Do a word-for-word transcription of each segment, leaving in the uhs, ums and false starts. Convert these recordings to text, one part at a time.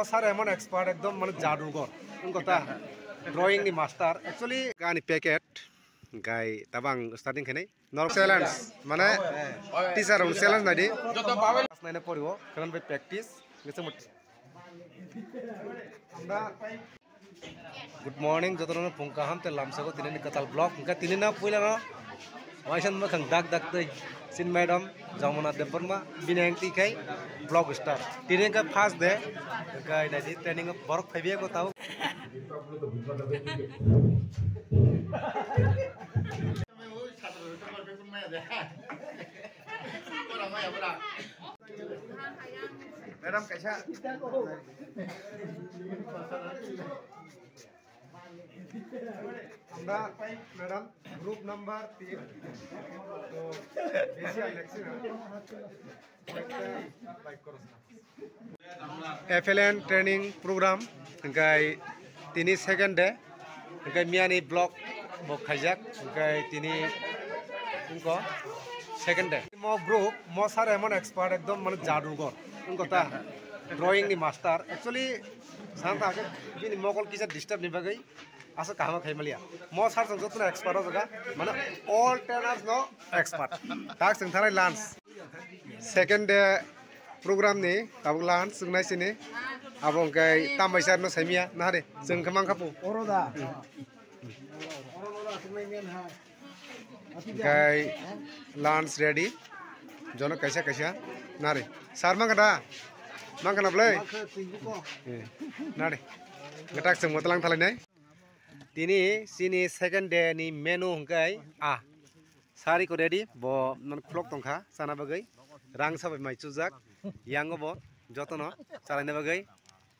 Sir emon expert ekdom mane jadugor. Wngkha ta drawing ni master. Actually gani packet gai tabang starting khenai. Norok challenge mane teacher rok challenge nai di. Class nine poriwo, karon bai practice. Gese mut. Good morning, jotono phung kaham te lamsako tini ni kwtal vlog. Hingke tini na puila no waisa mwkhang dak dak tei sin madam Jamuna Debbarma bini ang twi khai vlog start. Tini hingke first day, hingke naidi training borok phaibiya ko tau. Madam kaisa. Madam, group number three. To besi election. Like koro. F L N training program, hingkai tini second day, hingkai miyani vlog bo khaijak, hingkai tini wngko second day. Mo group, mo sir emon expert ekdom mane jadugor, wngko ta drawing ni master. Actually, santa ke bini mokol kisa disturb ni bagwi, asa kaham khai maliya. Mo sir song joto expert o jaga, mane all trainers no expert. Tak sing tharai lunch. Second day program ni tabuk lunch swngnai sini. Abo hingkai tambai sir no saimia nahari chwng khe mankha pu. Oro da. Hingkai lunch ready. Jono kaisa kaisa nari. Sir mankha da? Mankha na bwlai? Eh, nari. Gatak chwng motlang thalai nai. Tini sini second day ni menu hingkai a. Sari ko ready, bo non khulok tongkha, chana bagwi. Rang sabai mai chujak, yango bo, jotono, chalaina bagwi.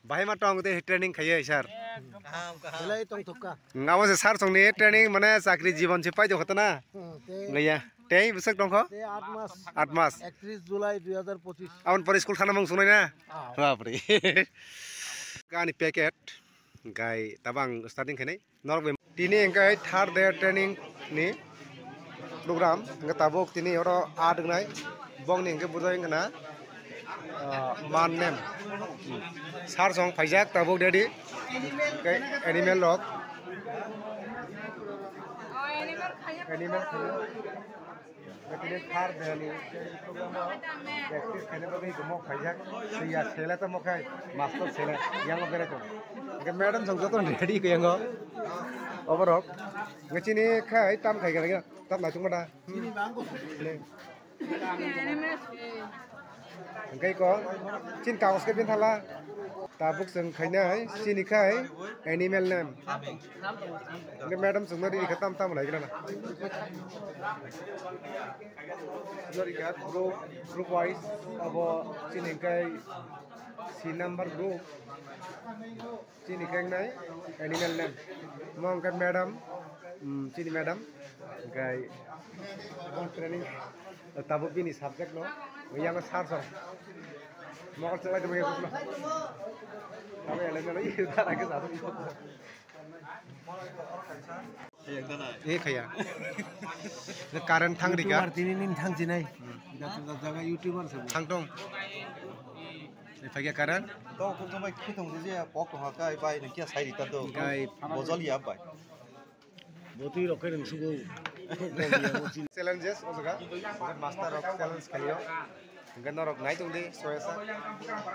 Bahai ma tong te training khaiye, sir. Belai tong thokka. Ngabo se sir songni training, mane chakri jibon se paito khotona. Hmm, te Ngaya, tei bwswk tongkho? Te aat mas. Aat mas. Ekatris July dui hajar pochis. Aboni pore school thana mung sungnai na? Ah. Bapre. Gani packet, gai tabang starting khainai. Norok bai tini hingke third day training ni program hingke tabuk tini oro aat wngnai bokni hingke bujai wngkha na, ah, man nem. Sir song phaijak tabuk ready hingke animal rok animal khaijak. Tini thar dani practice khaina bagwi mok khaijak. Siya sele tamo khai master sele yango bere tong. Hingke madam song joto ready khe yango. Oborok nge chini khai tam khai gana tam naitung mada. Hingke ko chin kagos khe bin thala. Tabuk chwng khainai chini khai animal name. Hingke madam chwngno riri kha tam tam lai gana. Jori kha group, group wise abo chini khai C number group. Chini khai nai animal name. Mo hingke madam, mm, chini madam. Hingke bon training. Tabuk bini subject no, yang sar song. Mokol chalai tongmani yakno. Abo elai nalo, ih, dara ke satu. Eh, khaya. Current thang rika. YouTuber tini nin thang jinai. Jaga YouTuber se. Thang tong. Eh, phaiya current. To, kung sampai khitong je, pok tong ha kai bai, nang kia sai rita do. Kai. Bojol ya bai. Botwi rok khe rwng sugo. Challenges o jaga. Master rok challenge khaio. Hingke norok nai tongdi soyasa.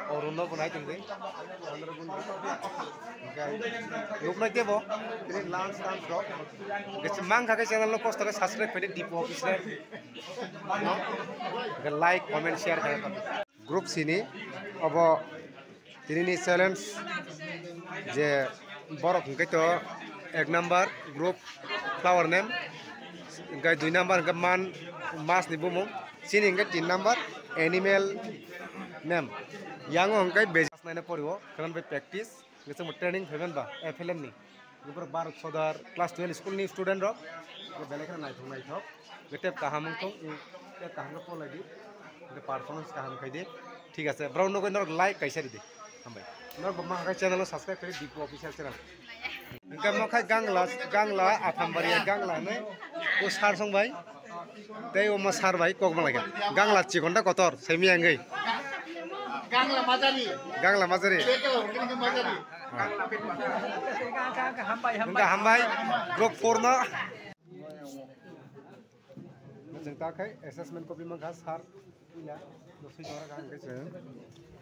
Oruno bo nai tongdi. Hingke nuknai kebo. Tini lunch time rok. Hingke mang kha khe channel no kosto khe subscribe khaidi Dipu Official. No? Hingke like, comment, share khaidi. Group sini obo tinini challenge je borok hingke to ek number group flower name, hingke dui number hingke man mas ni bumung, chini hingke tin number animal name. Yango hingke bej naina poriwo karon bai practice. Ngising bo training phaiban ba, F L N ni. Nubor Bharat Sodar class twelve school ni student rok. Bo belai kheno naithok naithok. Bo tep kaham wngthong, tep kaham khe polaidi. Bo performance kaham khaidi. Thik ase. Borok nugwi norok like kaisa ridi. Hambai. Norok bo mahakai channel o subscribe khaidi, Dipu Official channel. Hingke mo khai Gangla, Gangla Athambari Gangla hinwi. O sar song bai. Tei omo sar bai kok malaikha. Gangla chikonda kotor, semi angwi. Gangla Majari. Wngkha hambai group four no. Chwng ta khai assessment copy mankha sir puila dosoi jora kha hwnkhe chwng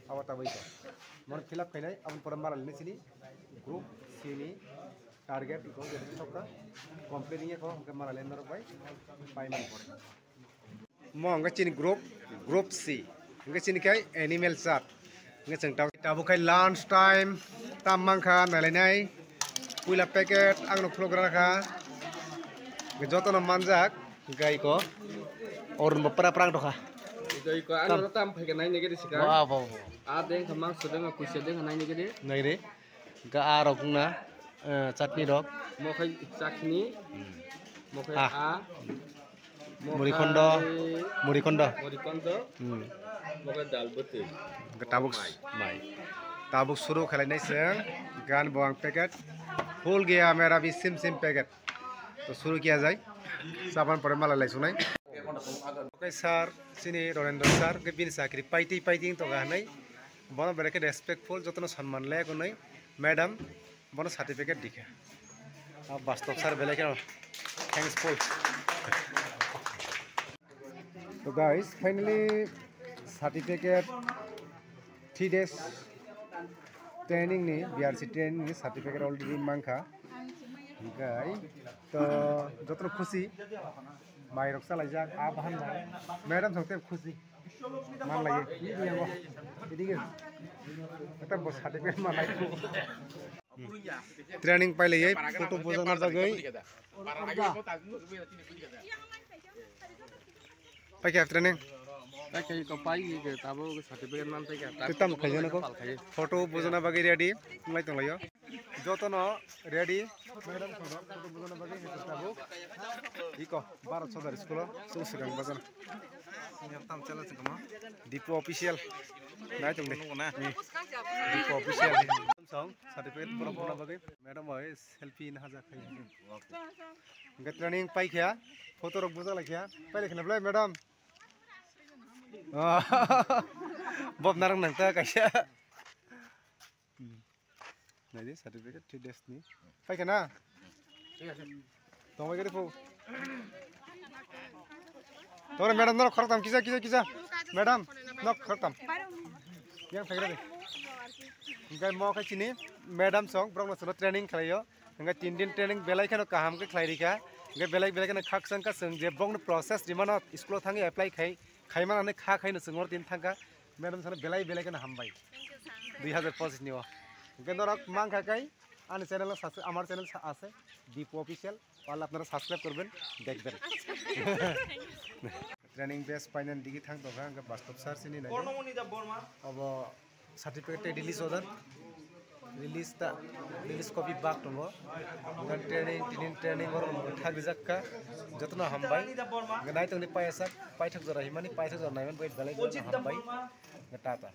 abo tabui kha. Mon fill up khainai aboni pore mala lini sini group C ni target iko je sokha complete wngya kho hwnkhe mala lini norok bai pai man pore. Mo hwnkhe chini group, group C. Hwnkhe chini khai animal chart. Hwnkhe chwng tabuk, tabuk khai lunch time tam mankha nailainai. Puila packet ang no khuluk gra kha. Hwnkhe jotono manjak. Hwnkhe iko Orun bo pra prang tokha. Iko, iko, ano tam phaikha nai nigiri sika. Wow, wow, wow. A deng kha mangso deng kha kuisa deng kha nai nigiri. Naire. Hwnkhe a rok wngna, eh, chutney rok. Mo khai chutney. Hmm. Mo khai ah. A. Mo Murikhondo, khai murikhondo. Murikhondo. Hmm. Mo khai dal bwtwi. Hwnkhe tabuk mai. Mai. Tabuk suru khlainai chwng. Gan bo ang packet. Full gaya mera bhi sim sim packet. To suru kiya jai. Saban pore mala lai sunai. Okay sir, chini Ronendra sir, ke bini chakri paitwi paitwi to ga hanai. Bono berekhe respectful, jotono sanman le kunai. Madam, bono certificate dikha. Ah, Bastop sir belai kheno thankful. So guys, finally certificate three days training ni, B R C training ni certificate already mankha. Hwnkhe to jotono khusi, mai rok chalaijak, a bahan bai. Madam song tei khusi. Manlaiye. Idi yango. Idi ge. Eta bo certificate manlai. Training pailaiye, photo bujana bagwi. Paikha training. Paikha ko pai ge tabo certificate man paikha. Tei tamo khaijana ko? Photo bujana bagwi ready. Wngmai tonglaio. Jotono ready. Madam song photo bujana bagwi tabuk. Iko Bharat Sodar school o. Sung swkang bajana. Dipu official. Nai tong de. Dipu official. Song certificate borok buna bagwi. Madam bai selfie na haja khai. Hwnkhe training paikha. Photo rok bujalaikha. Pailai khna belai madam. Bob narang nang ta kaisa. Naidi certificate three days ni. Paikha na? Tongbai gari po. Tore madam norok khoroktam kisa kisa kisa. Madam nok khoroktam. Yang phaigra de. Hwnkhe mo khai chini madam song borok no training khlaio. Hwnkhe tin din training belai kheno kaham khe khlai rikha. Hwnkhe belai belai kheno khakchang kha chwng je bongni process rimano school o thangwi apply khai khaimani kha khaino chwng oro tin thangkha. Madam sano belai belai kheno hambai. Thank you, sir. Dui hazar pochis ni o. Hwnkhe norok mankha kai ani channel o subscribe, amar channel sa-, ase Dipu Official, wala apnara subscribe korben, dekhben. Training base painani digi thang tongkha, hwnkhe Bastop sir sini nai. Obo certificate tei release order. Release ta, release copy bak tongo. Hwnkhe training, tinin training oro thak rijak kha. Jotono hambai. Hwnkhe nai tongni paisa, paithak jora himani, paithak jora naimani bai belai jotono hambai. Hwnkhe tata.